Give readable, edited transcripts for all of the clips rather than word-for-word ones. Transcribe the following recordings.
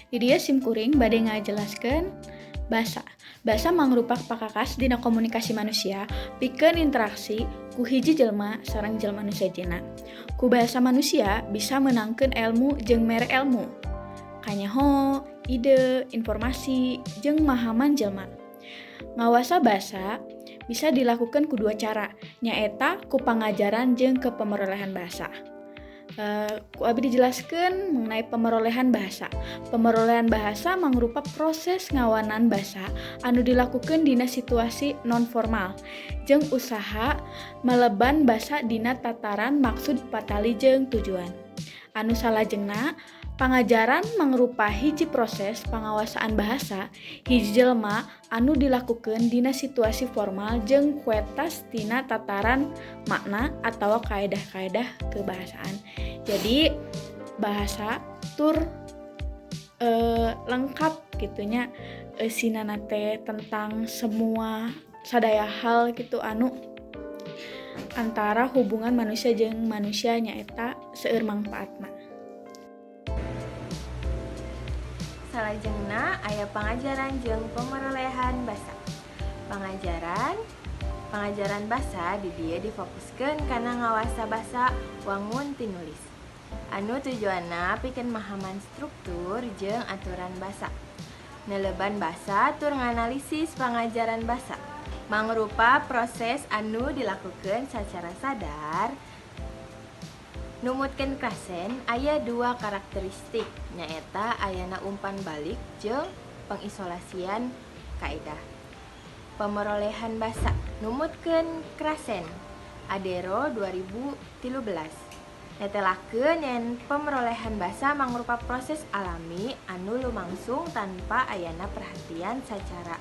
Di dieu sim kuring bade ngajelaskeun basa. Basa mangrupa pakakas dina komunikasi manusia pikeun interaksi ku hiji jelma sareng jelma nu sejenna. Ku bahasa manusia bisa meunangkeun elmu jeung mere elmu. Kanyaho, ide, informasi, jeung mahaman jelma. Ngawasa basa bisa dilakukan ku dua cara, nyaeta ku pangajaran jeung ke pemerolehan bahasa. Ku abi dijelaskan mengenai pemerolehan bahasa. Pemerolehan bahasa mangrupa proses ngawanan bahasa anu dilakukan dina situasi non formal jeung usaha meleban basa dina tataran maksud, patali, jeung tujuan. Anu salajengna, pangajaran mangrupa hiji proses pangawasaan bahasa hiji jelma anu dilakukan dina situasi formal jeung kuetas tina tataran makna atau kaedah-kaedah kebahasaan. Jadi bahasa tur lengkap gitunya eusinana teh tentang semua sadaya hal gitu anu antara hubungan manusia jeung manusia, nyaeta seueur mangpaatna. Salajengna aya pangajaran jeung pemerolehan basa. Pangajaran basa di dieu difokuskeun kana ngawasa basa wangun tinulis. Anu tujuanna pikeun mahaman struktur jeung aturan basa. Neleban basa tur nganalisis pangajaran basa. Mangrupa proses anu dilakukeun sacara sadar. Numutkeun Krasen, aya dua karakteristik, nyaeta ayana umpan balik jeung pengisolasian kaedah. Pemerolehan basa numutkeun Krasen, Adero 2013, netelakeun yen pemerolehan basa mangrupa proses alami anu lumangsung tanpa ayana perhatian sacara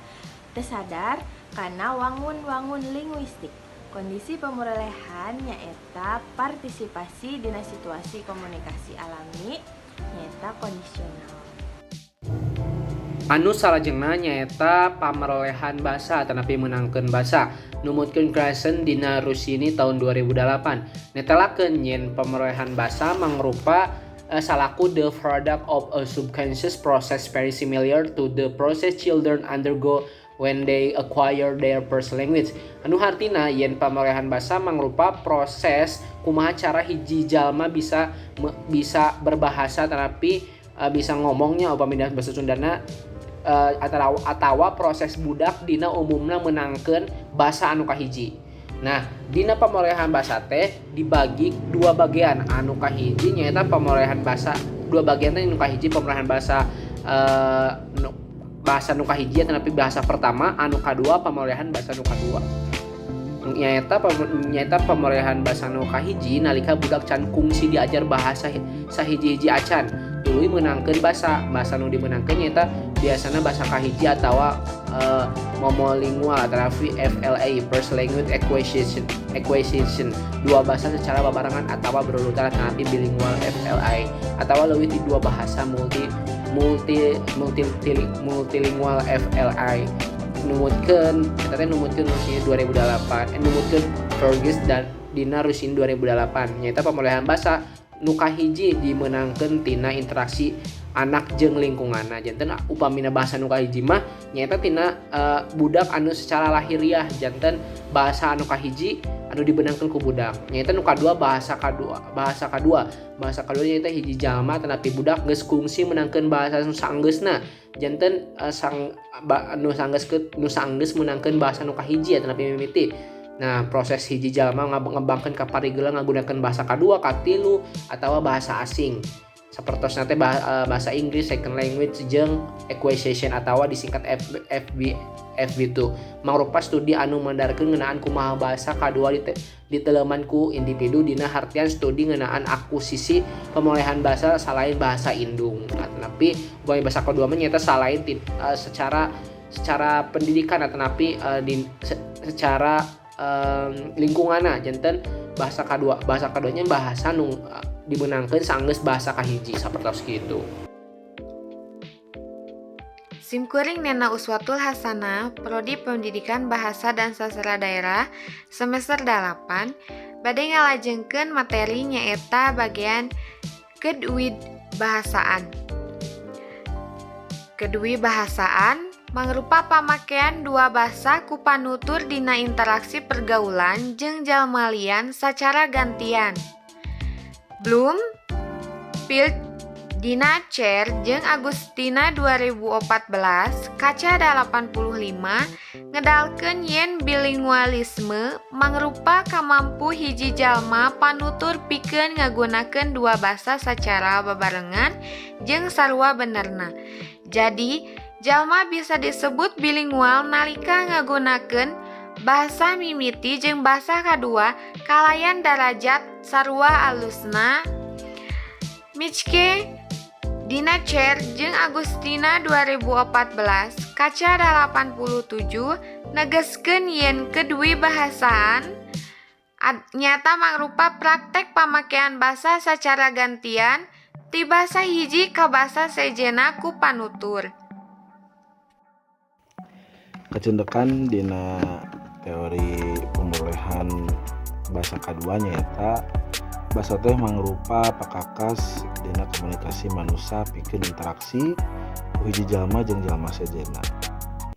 teu sadar kana wangun-wangun linguistik. Kondisi pemerolehan nyaeta partisipasi dina situasi komunikasi alami, nyaeta kondisional. Anu salajengna nyaeta pamerolehan basa tanapi meunangkeun basa. Numutkeun Krasen dina Rusini tahun 2008, netelakeun yen pemerolehan basa mangrupa salaku the product of a subconscious process very similar to the process children undergo when they acquire their first language, anu hartina yen pamerolehan basa mangrupa proses kumaha cara hiji jalma bisa bisa berbahasa, tetapi bisa ngomongnya upami bahasa Sundana atawa proses budak dina umumna menangkeun basa anu kahiji. Nah, dina pemerolehan basa teh dibagi dua bagian. Anu kahiji nyaeta pemerolehan basa dua bagian teh, anu kahiji pemerolehan bahasa bahasa nu kahiji tapi bahasa pertama, anu kadua pemerolehan bahasa nu kadua. Nyaeta pemerolehan bahasa nu kahiji nalika budak can kungsi diajar bahasa sahiji-hiji acan, tuluy meunangkeun basa. Bahasa nu dimeunangkeun nyaeta biasana bahasa kahiji atawa monolingual atau FLA, first language acquisition, dua bahasa secara babarengan atau berurutan tapi bilingual FLI, atau leuwih ti dua bahasa multi multi multi multilingual FLI. Numutkeun eta teh numutkeun 2008, numutkeun Fergus dan dina Rusin 2008, nyaeta pemerolehan bahasa nu kahiji dimenangkeun tina interaksi anak jeung lingkunganna. Janten upamina bahasa nu kahiji mah nyaeta tina budak anu secara lahiriah, janten bahasa anu kahiji anu dibenangkeun ku budak. Nyaeta nu kadua bahasa kadua nyaeta hiji jalma tetapi budak geus kungsi menangkeun bahasa nu saenggeusna, janten sang ba, nu sanggeus ke nu saenggeus meunangkeun bahasa nu kahiji tetapi mimiti. Nah, proses hiji jalma ngembangkeun kaparigelan ngagunakeun bahasa kadua, katilu, atawa bahasa asing. Sapertosna teh bahasa Inggris second language jeung acquisition atawa disingkat F, FB FB2 mangrupa studi anu mandarkeun ngeunaan kumaha bahasa kadua diteleman ku individu, dina hartian studi ngeunaan akuisisi pemerolehan bahasa salain bahasa indung. Nah, tapi upami bahasa kadua mah nyaeta salain secara secara pendidikan atau napi secara lingkunganna. Janten bahasa kadua, bahasa kaduanya bahasa nu dimenangkeun saenggeus bahasa kahiji, sapertos kitu. Simkuring Nena Uswatul Hasanah, Prodi Pendidikan Bahasa dan Sastra Daerah, semester 8, bade ngalajengkeun materi nyaeta bagian kedwidbahasaan. Kedui bahasaan mangrupa pamakean dua basa ku panutur dina interaksi pergaulan jeung jalma lian sacara gantian. Bloomfield dina Chaer jeung Agustina 2014 kaca 85 ngedalkeun yen bilingualisme mangrupa kamampu hiji jalma panutur pikeun ngagunakeun dua basa sacara babarengan jeung sarua benerna. Jadi, jalma bisa disebut bilingual nalika ngagunakeun bahasa mimiti jeung basa kadua kalayan darajat sarua alusna. Mischke dina Chaer jeung Agustina 2014 kaca 87 negeskeun yen kedui bahasaan nyata mangrupa praktek pamakean basa sacara gantian ti basa hiji ka basa sejenna ku panutur. Kacendekan dina teori pemerolehan bahasa kadua nyaeta basa teh mangrupa pakakas dina komunikasi manusia pikeun interaksi ku hiji jalma jeung jalma sejenna.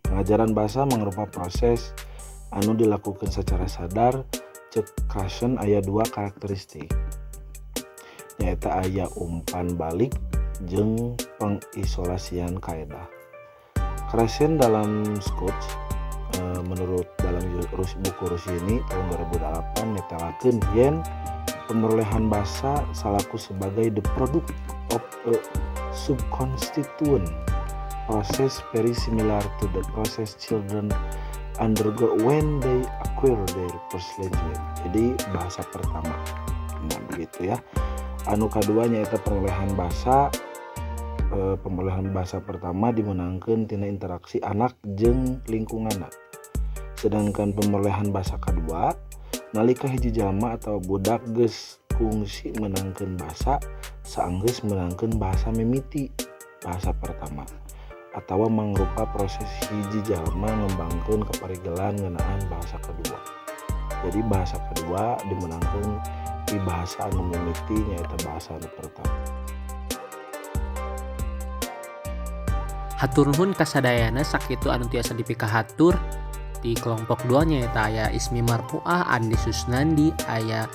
Pengajaran bahasa mangrupa proses anu dilakukan secara sadar. Cek Krashen aya dua karakteristik, nyaeta aya umpan balik jeung pengisolasian kaedah. Krashen dalam Scott, menurut dalam buku Rusini tahun 2008, netelakeun yen pemerolehan bahasa salaku sebagai the product of a subconstituent process very similar to the process children undergo when they acquire their first language. Jadi bahasa pertama. Nah, begitu ya. Anu kaduanya itu perolehan bahasa, pemerolehan bahasa pertama dimenangkan tina interaksi anak jeung lingkungan. Sedangkan pemerolehan bahasa kedua nalika hiji jalma atau budak geus kungsi menangkeun bahasa saanggeus menangkeun bahasa mimiti, bahasa pertama, atau mangrupa proses hiji jalma ngembangkeun kaparigelan ngeunaan bahasa kedua. Jadi bahasa kedua dimenangkeun di bahasa anu mimiti, nyaeta bahasa anu pertama. Hatur nuhun kasadayana. Sakitu anu tiasa dipikahatur di kelompok 2, nyaeta aya Ismi Marpuah, Andi Susnandi, aya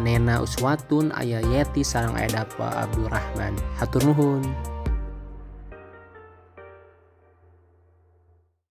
Nena Uswatun, aya Yeti, sareng aya Dapa Abdurrahman. Hatur nuhun.